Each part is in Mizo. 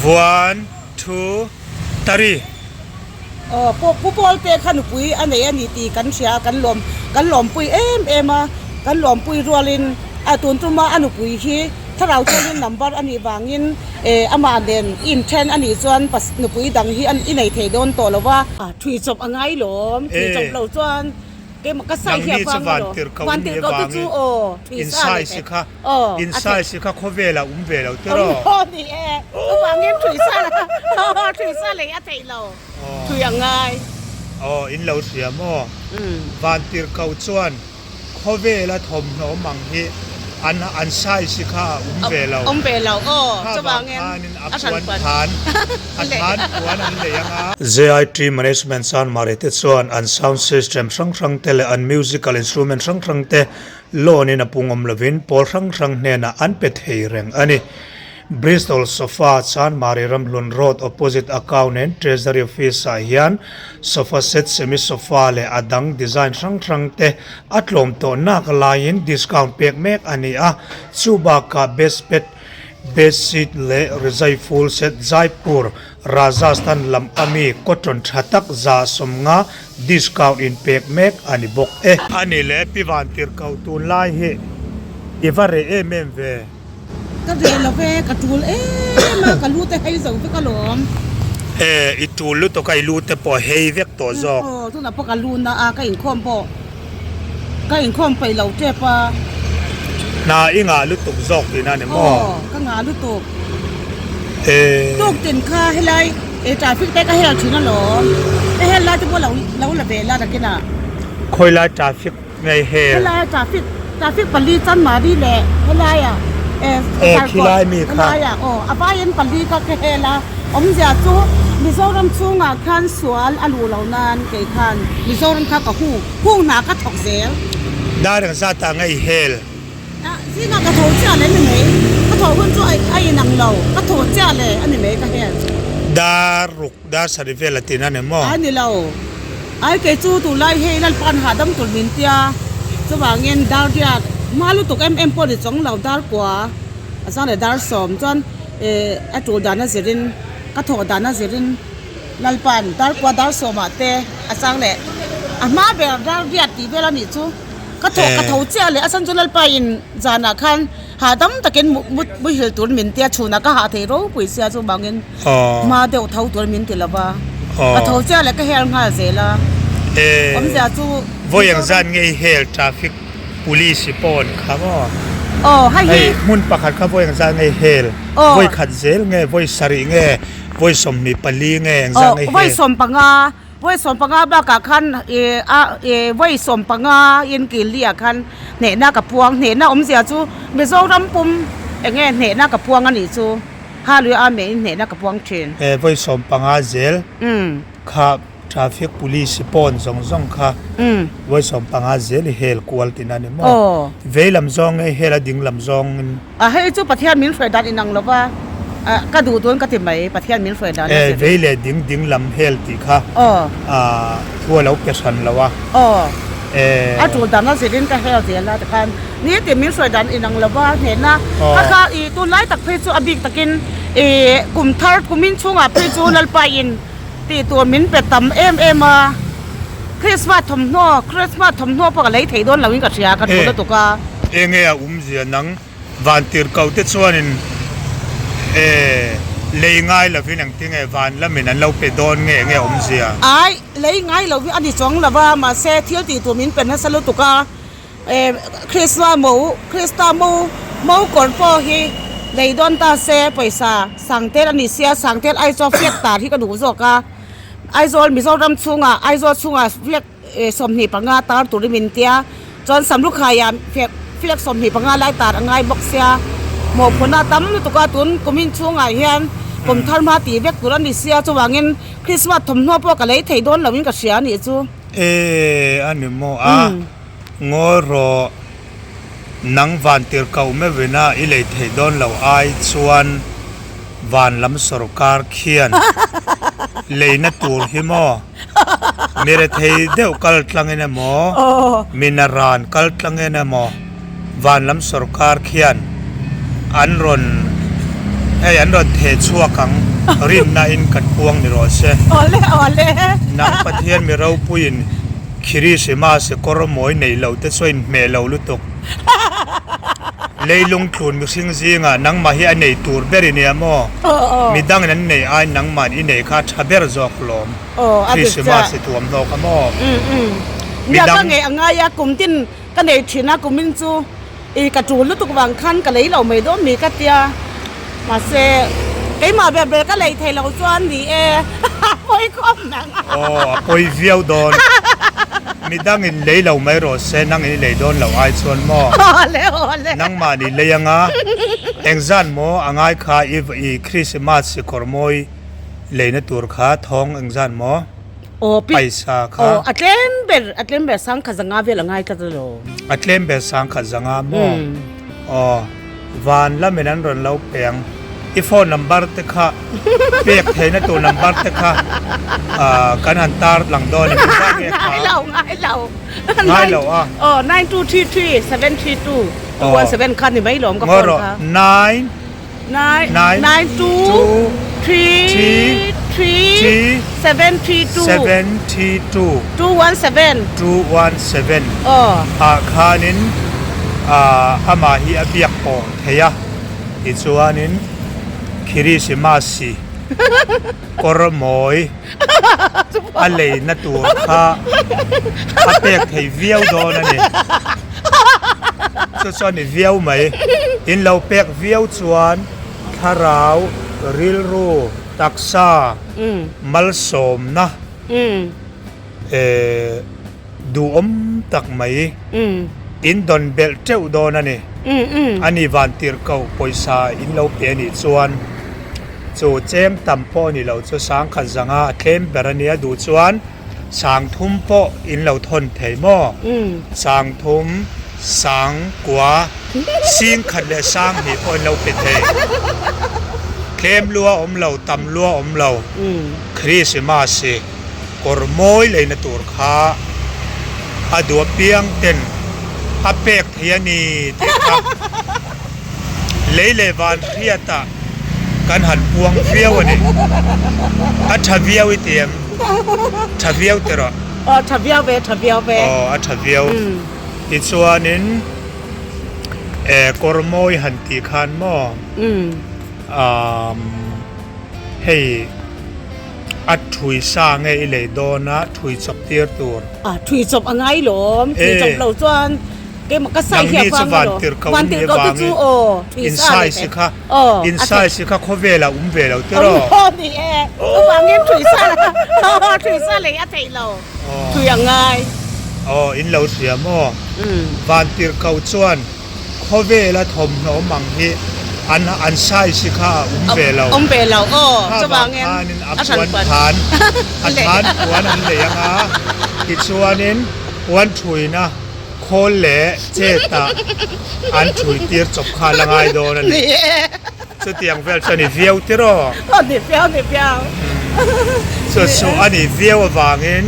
One, two, three. Aw Pu Pu Pawlte kha nupui a nei a ni tih kan hria a, kan lawm kan lawmpui em em a, kan lawmpui rualin a tun tuma a nupui hi thlarau chuanin number a nih vangin eh amah nen i inthen a nih chuan pas nupui dang hi i nei thei dawn tawh lo va. Thui chawp a ngai lawm, thui chawp lo chuan keimah ka sai hi a vang alawm, vantirhkoh te chu aw thui sa leh thei. Aw, in size kha khawvel ah um ve lo tiraw? Aw ni e, chuvangin thui sa thui sa lei a theih lo, thui a ngai. Aw, in lo hria maw? Vantirhkoh chuan khawvel a thawmhnaw awm ang hi an an size kha a um ve lo. Awm ve lo, aw, Kha vang chuvangin khanin a a hran puan puan. than, a than puan an lei ang a. JIT Management Chanmari te chuan an sound system hrang hrang te leh an musical instrument hrang hrang te Loan in a pung awm lovin pawl hrang hrang hnenah an pe thei reng a ni. Bristol Sofa Chanmari Ramhlun Road opposite Account and Treasury Office ah hian sofa set, semi sofa leh a dang design hrang hrang te a tlawm tawh nak laiin discount pek mek a ni a, chu bakah best bed, bed sheet leh rizai full set Jaipur, Rajasthan lam ami cotton tha tak 150 Discount in pek mek a ni bawk e. A ni le Pi Vantirhkoh tunlai hi i va reh em em ve. Ka reh lo ve, ka tul em a, ka lu te hei zo vek alawm. E, i tul lutuk a, i lu te pawh hei vek tawh zawk. Aw, tunah pawh ka lu na a, ka inkhawm pawh ka inkhawm peih lo tep a. Hna i ngah lutuk zawk tihna a ni maw? Aw, ka ngah lutuk. E. Tuktin kha helai. E traffic te ka hel thin alawm. Ka hel lai te pawh lo lo la ve la nakinah. Khawi lai traffic nge hel? Helai traffic traffic pali Chanmari leh helai ah e E khilai mi kha. Helai ah aw a vaiin pali kha ka hel a. Awmzia chu Mizoram chhungah khan sual a luh loh nan kei khan Mizoram kha ka hung hung hna ka thawk zel. Dar engzat ah nge i hel? Zingah ka tho chiah leh a ni mai. Ka thawh hun chu a inang lo. Ka tho chiah leh a ni mai ka hel. Dar ruk, dar sarih vel a tin a ni maw? Ai ni lo. Ai kei chu tunlai hei Lalpa'n hahdam tur min tia. Chuvangin dar riat hma lutuk em em pawh ni chawng lo dar kua a zang leh dar sawm chuan a tul dan a zirin ka thawh dan a zirin Lalpa'n dar kua dar sawmah te a chang leh a hma ber dar riat tih vel a nih chu. Ka thawh ka tho chiah leh a chhan chu Lalpa in zanah khan hahdam takin muhil tur min tia chhunah ka hah thei ropui sia chu vangin hma deuh tho tur min ti lova ka tho chiah leh ka hel nghal zel a awmzia chu Vawi ang zan ngei hel traffic police pawn kha maw? Aw hei hi Hei hmun pakhat kha vawi ang zan ngei hel vawi khat zel nge vawi sarih nge vawi 24 nge eng zan ngei hel? Vawi 15 Vawi 15 bakah khan ih a ih vawi 15 in kil liah khan hnehna ka puang hnehna awmzia chu Mizoram pum eng nge hnehna ka puang a nih chu Hallelujah Amen in hnehna ka puang thin. E vawi 15 zel kha traffic police pawn zawng zawng kha vawi 15 zel i hel kual tihna a ni maw? Vei lam zawng nge hel a ding lam zawngin? A hei chu Pathian min hruai dan inang lova ka duh dawn ka ti mai Pathian min hruai dan a zir. Vei leh ding ding lam hel tih kha thu a lo pe hran lo a. Aw a tul dan a zirin ka hel zel a tikhan nitin min hruai dan inang lova hnehna kha kha i tunlai tak phei chu a bik takin i kum thar kumin chhungah phei chu Lalpa in tih tur min pe tam em em a Christmas thawmhnaw Christmas thawmhnaw pawh ka lei thei dawn loin ka hria ka thu lutuk a. Enge a awmzia nang vantirhkoh te chuanin e lei ngai lovin engtinge van lamin an lo pe dawn nge enge awmzia? Ai lei ngai lovin a ni chuang lova mahse thil tih tur min pe nasa lutuk a e Christmas mo Krista mo mo kawr pawh hi lei dawn ta se pawisa sangtel a ni sia sangtel ai chuan flag tar hi ka duh zawk a Aizawl Mizoram chhungah Aizawl chhungah flag 25 tar turin min tia chuan Samrukhaiah flag 25 lai tar a ngai bawk sia mawhphurhna a tam lutuk a tun kumin chhungah hian kum thar hma tih vek tur a ni sia chuvangin Christmas thawmhnaw pawh ka lei thei dawn loin ka hria a nih chu. E a ni maw a ngawi rawh nang vantirhkoh meuhvina i lei theih dawn loh ai chuan van lam sawrkar khian leina tur hi maw. Mi rethei deuh kal tlangin emaw, mi naran kal tlangin emaw van lam sorkar khian an rawn Hei an rawn theh chhuak ang, rinna in kan puang ni rawh se. Awle awle. Nang Pathian mi ropuiin Khirisimas kawr mawi nei lo te chuan inhmeh lo lutuk. Leilung tlun mihring zingah nangmah hi a nei tur ber i nia maw? Midangin an nei aiin nangmahn i nei kha a tha ber zawk lawm. Khirisimas i tuamhnaw kha maw? Nia ka ngei a ngai a, kum tin ka nei thin a, kumin chu i ka tul lutuk vang khan ka lei lo mai dawn mi ka tia. Mahse keimah ber ber ka lei thei lo chuan ni e, a pawi khawp nang. Aw a pawi viau dawn. Midangin lei lo mai rawh se, nangin i lei dawn loh ai chuan maw? Awle awle. Nangmah ni lei anga engzan maw a ngai kha i i Christmas sikawr mawi leina tur kha thawng engzan maw? Aw pi Paisa kha. Aw a tlem ber a tlem ber sangkhat zanga vel a ngai tlat alo. A tlem ber sangkhat zanga maw? Aw van lamin an rawn lo peng. I phone number te kha pek theihna tur number te kha kan han tar lang dawn a ni zat nge kha? Ngai lo ngai lo. Ngai lo a. Aw 9233732217 kha ni mai lawm ka phone kha. Nine Nine nine two three three seven three two seven three two two one seven 217 aw ah khanin amah hi a biak pawh thei a tichuanin Khirisimasi kawr mawi a leina tur kha a pek thei viau dawn a ni. Chu chu a ni viau mai. In lo pek viau chuan thlarau, rilru, taksa, malsawmna eh duhawm tak mai in dawn belh teuh dawn a ni. A ni van tirhkoh pawisa in lo pe a nih chuan chu chem tam pawh a ni lo chu sangkhat zanga a tlem ber a nia duh chuan Sangthum pawh in lo thawn thei maw? Sangthum, sangkua, singkhat leh sanghnih pawh in lo pe thei. Tlem lua awm lo, tam lua awm lo. Krismas hi kawr mawi leina tur kha a duh apiang ten a pek thei a ni tih kha lei leh van hriatah kan han puang viau a ni. A tha viau i ti em? Tha viau ti rawh. Aw tha viau ve, tha viau ve. Aw a tha viau. Tichuanin eh kawr mawi han tih khan maw umm hei a thui sa nge i lei dawn a thui chawp tir tur. A thui chawp a ngai lawm, thui chawp lo chuan keimah ka sai hian vang a lawm. Van tirhkoh te chu aw thui sa leh si kha in sai si kha khawvelah um ve lo ti rawh. Awm ni e, chuvangin thui sa thui sa lei a theih lo, thui a ngai. Aw in lo hria maw? Van tirhkoh chuan khawvela thawmhnaw awm ang hi an an sai si kha a um ve lo. Awm ve lo aw, chuvangin a hran puan a than puan an lei anga tichuanin puan thuina Khawl leh chet-ah an thui tir chawp kha la ngai dawn a ni. Chutiang vel chu a ni viau tiraw? A ni viau, ni viau. Chu chu a ni viau avangin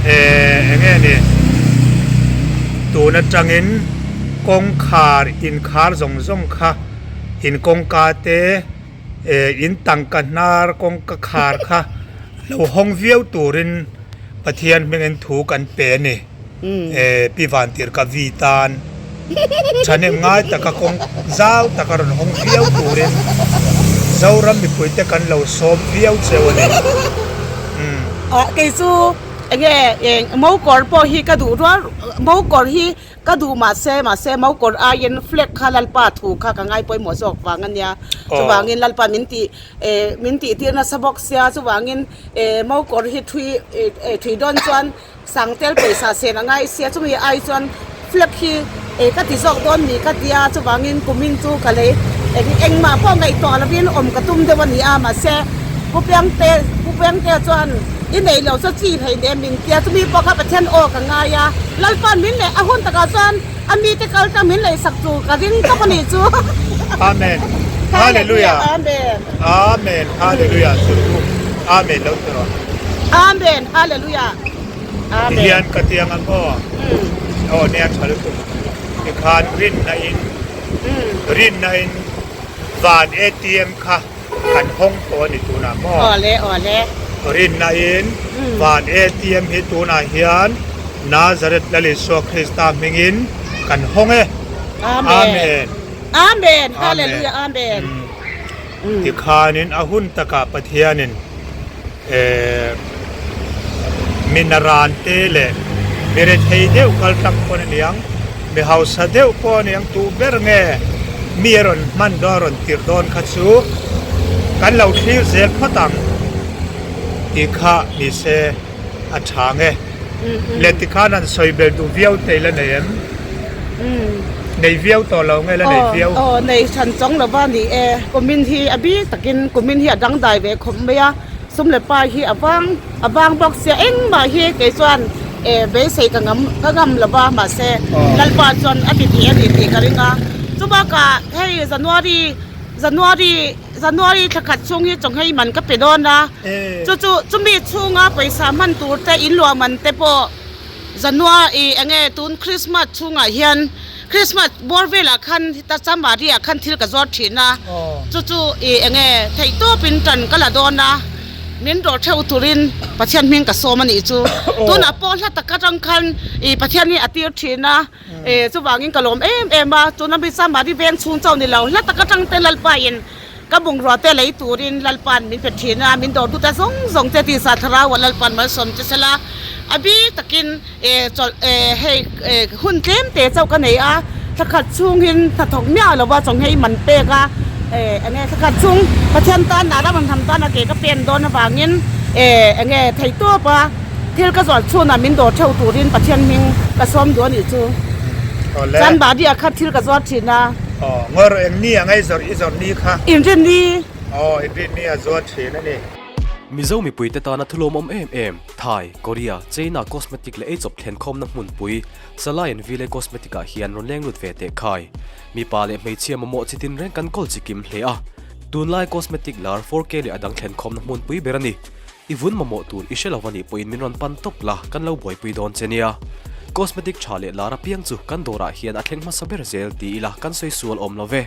eh eng nge ni tun atangin kawngkhar inkhar zawng zawng kha in kawngka te eh in tangka hnar kawngka khar kha lo hawng viau turin Pathian hmingin thu kan pe a ni. Pi Vantir ka vi tan thahnem ngai taka kawng zau taka rawn hawng viau turin Zoram mipuite kan lo sawm viau cheu a ni. Kei chu enge mokawr pawh hi ka duh rual mokawr hi ka duh mahse mahse mokawr aiin flag kha Lalpa thu kha ka ngai pawimawh zawk vang a nia chuvangin Lalpa min tih min tih tir nasa bawk sia chuvangin mokawr hi thui thui dawn chuan Sangtel pawisa sen a ngai sia chumi ai chuan flag hi eh ka ti zawk dawn ni ka tia chuvangin kumin chu ka lei eng engmah pawh ngaihtuah lovin awm ka tum deuh a ni a mahse Pu Piangte Pu Piangtea chuan i neih loh chu chi hlei nen min tia chumi pawh kha Pathian aw ka ngai a Lalpa'n min leh a hun takah chuan a mite kal tang min lehsak chu ka ring tawp a nih chu. Amen Hallelujah Amen Amen Hallelujah chu Amen lo ti rawh. Amen Hallelujah Amen. Tihian ka tiang ang aw. Aw nia tha lutuk. Tikhan rinna in rinna in Van ATM kha kan hawng tawh a ni tunah maw? Awle awle. Rinna in Van ATM hi tunah hian Nazareth Lal Isua Krista hmingin kan hawng e. Amen. Amen. Hallelujah. Amen. Tikhanin a hun takah Pathianin mi naran te leh mi rethei deuh kal tlang pawn a niang, mi hausa deuh pawh a niang tuh ber nge mi a rawn hman dawn a rawn tirh dawn kha chu kan lo thlir zel phawt ang tih kha ni se a tha nge. Leh tikhan an sawi bel duh viau te ila nei em? Nei viau tawh lo nge la nei viau? Aw nei hran chawng lo va ni e. Kumin hi a bik takin kumin hi a dangdai ve khawp mai a, sum leh pa hi a vang a vang bawk sia engmah hi kei chuan e beisei ka ngam ka ngam lo va mahse Lalpa chuan a ti thei a ni tih ka ring a. Chubakah hei January January January thla khat chhung hi chawnghei man ka pe dawn a, chu chu chumi chhunga pawisa hman tur te inluah man te pawh January eng nge tun Christmas chhungah hian Christmas bawr velah khan heta Chamari ah khan thil ka zuar thin a, chu chu ih eng nge theih tawpin tan ka la dawn a, min rawh theuh turin Pathian hming ka sawm a nih chu. Tunah pawh hla tak atang khan ih Pathian hi a tir thin a. E chuvangin ka lawm em em a, tuna mi Samari veng chhung chauh ni lo, hla tak atang te Lalpain ka bungrua te lei turin Lalpan min pe thin a, min dawr tute zawng zawng te tisa thlarau ah Lalpan malsawm che sela, a bik takin e chawlh e hei e hun tlem te chauh ka nei a, thla khat chhungin hnathawk miah lo va chawnghei man pek a, e enge thla khat chhung Pathian tan ah ram an ham tan a ke ka pen dawn avangin e enge theihtawp a. Thil ka zawt chhunah min dawr theuh turin Pathian hming ka sawm duh a nih chu. Chuan Badi ah khan thil ka zuar thin a. Aw, ngawr eng ni ang ei zawrh i zawrh ni kha? Inrin ni. Aw, inrin ni a zuar thin a ni. Mizo mipuite tana thulawmawm em em, Thai, Korea, China cosmetic leh eichawp thlenkhawmna hmunpui, Salai and Ville Cosmetic ah hian rawn leng lut ve teh khai. Mipa leh hmeichhia mamawh chi tinreng kan kawl chi kim hle a. Tunlai cosmetic lar 4K leh a dang thlenkhawmna hmunpui ber a ni. I vun mamawh tur i hre lo a nih pawhin min rawn pan tawp la, kan lo buaipui dawn che nia. Cosmetic tha leh lar apiang chu kan dawrah hian a thleng hmasa ber zel ti ila kan sawi sual awm lo ve.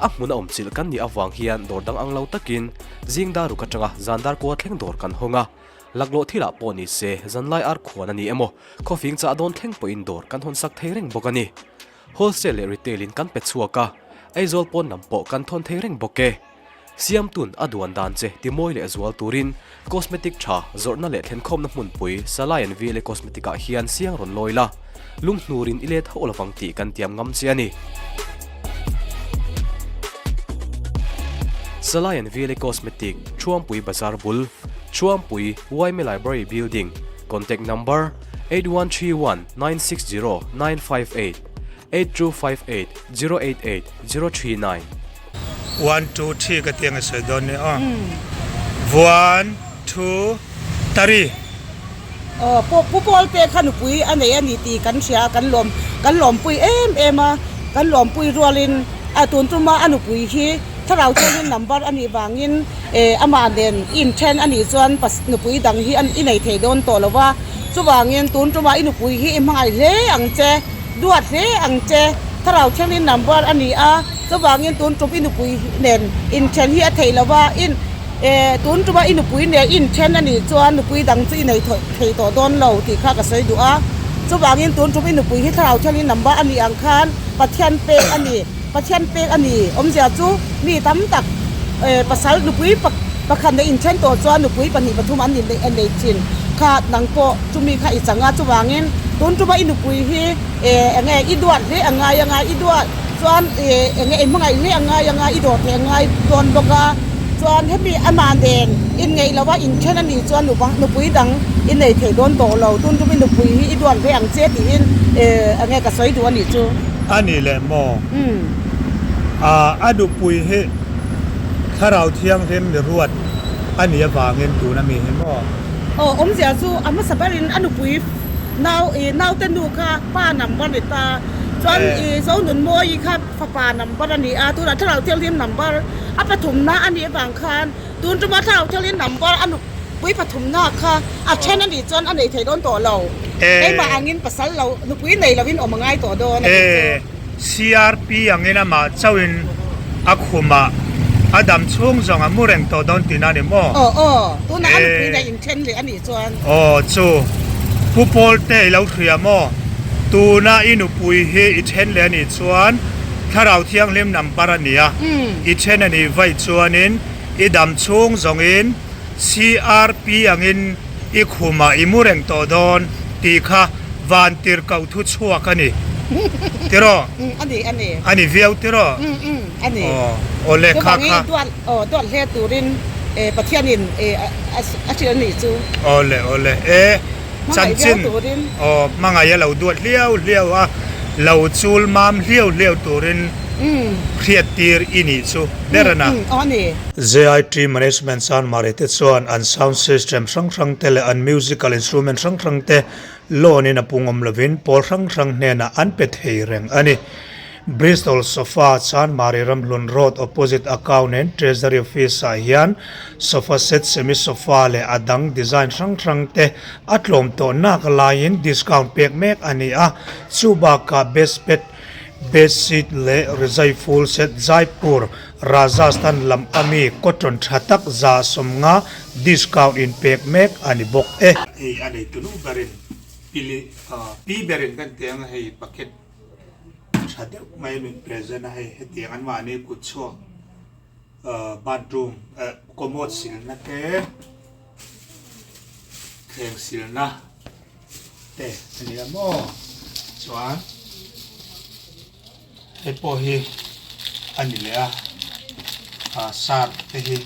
A hmun a awm chilh kan nih avang hian dawr dang ang lo takin zing dar ruk atanga zan dar kua thleng dawr kan hawng a. Laklawh thilah pawh ni se zanlai ar khuan a ni emaw khawfing chah dawn thleng pawhin dawr kan hawn sak thei reng bawk a ni. Wholesale leh retail in kan pe chhuak a, Aizawl pawn lam pawh kan thawn thei reng bawk e. Siamtun a duan dan che timawi leh zual turin cosmetic tha zawrhna leh thlenkhawmna hmunpui Salai and VLA Cosmetic ah hian siang rawn lawi la, lunghnurin i let hauh lovang tih kan tiam ngam che a ni. Salai and VLA Cosmetic, Thuampui Bazar bul, Thuampui, Yma Library Building, Contact Number, 8131 960 958, 8258 088 039. One two three ka tiang a sawi dawn nia aw. One two three. Aw pu pu Pawlte kha nupui a nei a ni tih kan hria a kan lawm kan lawmpui em em a kan lawmpui rualin a tun tuma a nupui hi thlarau thiangin number a nih vangin eh amah nen i inthen a nih chuan pas nupui dang hi i nei thei dawn tawh lo va chuvangin tun tuma i nupui hi i hmangaih hle ang che. Duat hle ang che, Thlarau Thianghlim number a ni a, chuvangin tun tum i nupui nen inthen hi a theih lo va, in eh tun tuma i nupui nen inthen a nih chuan nupui dang chu i nei thei tawh dawn lo tih kha ka sawi duh a, chuvangin tun tum i nupui hi Thlarau Thianghlim number a nih ang khan Pathian pek a ni, Pathian pek a ni awmzia chu mi tam tak eh pasal nupui pakhat nen inthen tawh chuan nupui pahnih pathum an nei thin kha nang pawh chumi kha i chang a, chuvangin tun tuma i nupui hi eh eng nge i duat hle a ngai anga i duat chuan eh eng nge i hmangaih hle a ngai anga i dawh theih a ngai dawn bawk a, chuan hemi amah nen inngeih loh a inthen a nih chuan nupui dang i nei thei dawn tawh lo, tun tuma i nupui hi i duat hle ang che tiin eh eng nge ka sawi duh a nih chu. A ni leh maw? A nupui hi Thlarau Thianghlim mi ruat a nih avangin tun a mi hi maw? Aw, awmzia chu a hmasa berin a nupui nau i naute nu kha pa number ni ta, chuan i Zonunmawii kha fapa number a ni a, tunah Thlarau Thianghlim number a pathumna a nih avang khan tun tuma Thlarau Thianghlim number a nupui pathumna kha a then a nih chuan a nei thei dawn tawh lo, keimah angin pasal lo nupui nei lovin awm a ngai tawh dawn a tih chu. CRP angin amah chauhin. A khumah a dam chhung zawng a mu reng tawh dawn tihna a ni maw? Aw aw, tunah a nupui leh inthen leh a nih chuan. Aw chu, Pu Pawlte i lo hria maw? Tuna i nupui hi i then leh a nih chuan Thlarau Thianghlim number a ni a, i then a nih vaih chuanin i dam chhung zawngin CRP angin i khumah i mu reng tawh dawn tih kha vantirhkoh thu chhuak a ni tiraw? A ni, a ni. A ni viau tiraw? Um, um, a ni. Aw, awle kha kha. Chuvangin duat, aw, duat hle turin Pathianin a hrilh a nih chu. Awle, awle, e, chanchin, aw, hmangaih a lo duat hliau hliau a, lo chul mam hliau hliau turin hriattir i nih chu ber a na. Aw, a ni. JIT Management Chanmari te chuan an sound system hrang hrang te leh an musical instrument hrang hrang te loan in a pung awm lovin pawl hrang hrang hnenah an pe thei reng a ni. Bristol Sofa Chanmari Ramhlun Road opposite Account and Treasury Office ah hian sofa set, semi sofa leh a dang design hrang hrang te a tlawm tawh nak laiin discount pek mek a ni a, chu bakah best bed, bed sheet leh rizai full set Jaipur, Rajasthan lam ami cotton tha tak 150 discount in pek mek a ni bawk e. Hei a nei tunu berin pili pi berin kan ti ang hei bucket tha deuh mai min present a hei hetiang an mahni kut chhuak bathroom commode silna te thleng silna te a ni a maw chuan Hei pawh hi a ni leh a, ah sar te hi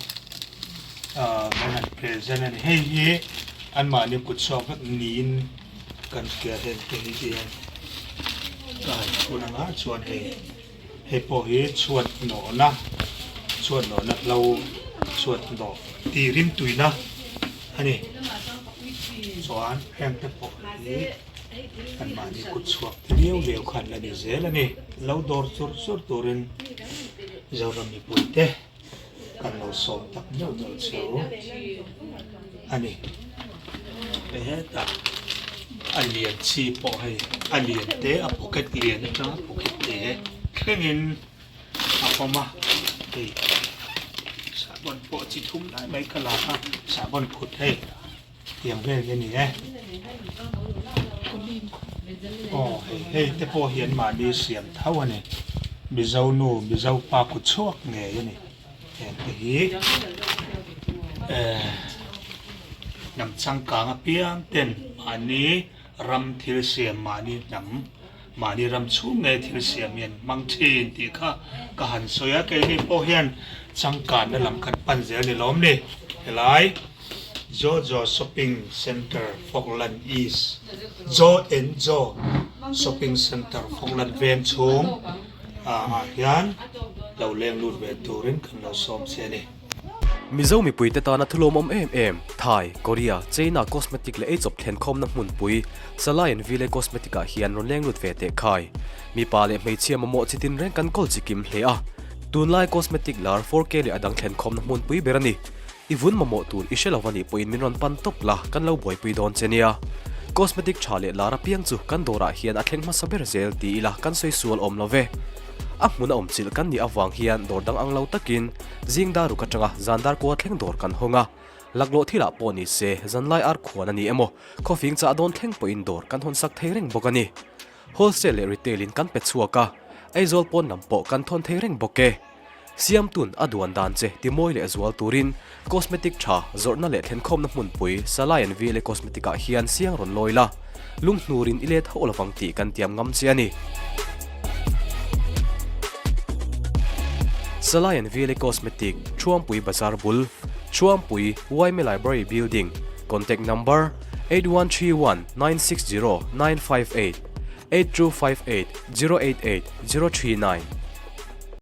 ah min han present a ni. Hei hi anmahni kut chhuak vek niin kan hria heng te hi hian ka han chhun anga chuan hei hei pawh hi chhuat nawhna chhuat nawhna hlo chhuat nawh tih rimtuina a ni chuan heng te pawh hi. Anmahni kut chhuak te liau liau khan la ni zel a ni. Lo dawr chur chur turin Zoram mipuite kan lo sawm tak meuh meuh chu a ni. Hetah a lian chi pawh hei a lian te a pocket lian atanga pocket te thlengin a awm a hei sahbawn pawh chi thum lai mai ka lak a sahbawn phut hei. Tiang vel hi a ni e. Aw hei hei te pawh hi an mahni siam tho a ni. Mizo nu Mizo pa kut chhuak ngei a ni. Heng te hi eh hnam changkang apiang ten mahni ram thil siam mahni hnam Mahni ram chhung ngei thil siam hian hmang thin tih kha ka han sawi a, keini pawh hian changkanna lam kan pan zel ni lawm ni. Helai Jojo Shopping Centre Falkland East, Jo and Jo Shopping Centre Falkland veng chhung ah hian lo leng lut ve turin kan lo sawm che a ni. Mizo mipuite tana thulawmawm em em, Thai, Korea, China cosmetic leh eichawp thlenkhawmna hmunpui, Salai and Ville Cosmetic ah hian rawn leng lut ve teh khai. Mipa leh hmeichhia mamawh chi tin reng kan kawl chi kim hle a. Tunlai cosmetic lar 4K leh a dang thlenkhawmna hmunpui ber a ni. I vun mamawh tur i hre lo a nih pawhin min rawn pan tawp la, kan lo buaipui dawn che nia. Cosmetic tha leh lar apiang chu kan dawrah hian a thleng hmasa ber zel ti ila kan sawi sual awm lo ve. A hmun a awm chilh kan nih avang hian dawr dang ang lo takin zing dar ruk atanga zan dar kua thleng dawr kan hawng a, laklawh thilah pawh ni se zanlai ar khuan a ni emaw khawfing chah dawn thleng pawhin dawr kan hawn sak thei reng bawk a ni. Wholesale leh retail in kan pe chhuak a, Aizawl pawn lam pawh kan thawn thei reng bawk e. Siamtun a duan dan che timawi leh zual turin cosmetic tha zawrhna leh thlenkhawmna hmunpui Salai and VLA Cosmetic ah hian siang rawn lawi la, lunghnurin i let hauh lovang tih kan tiam ngam che a ni. Salai and VLA Cosmetic, Thuampui Bazar bul, Thuampui, Yma Library Building, Contact Number, 8131 960 958, 8258 088 039.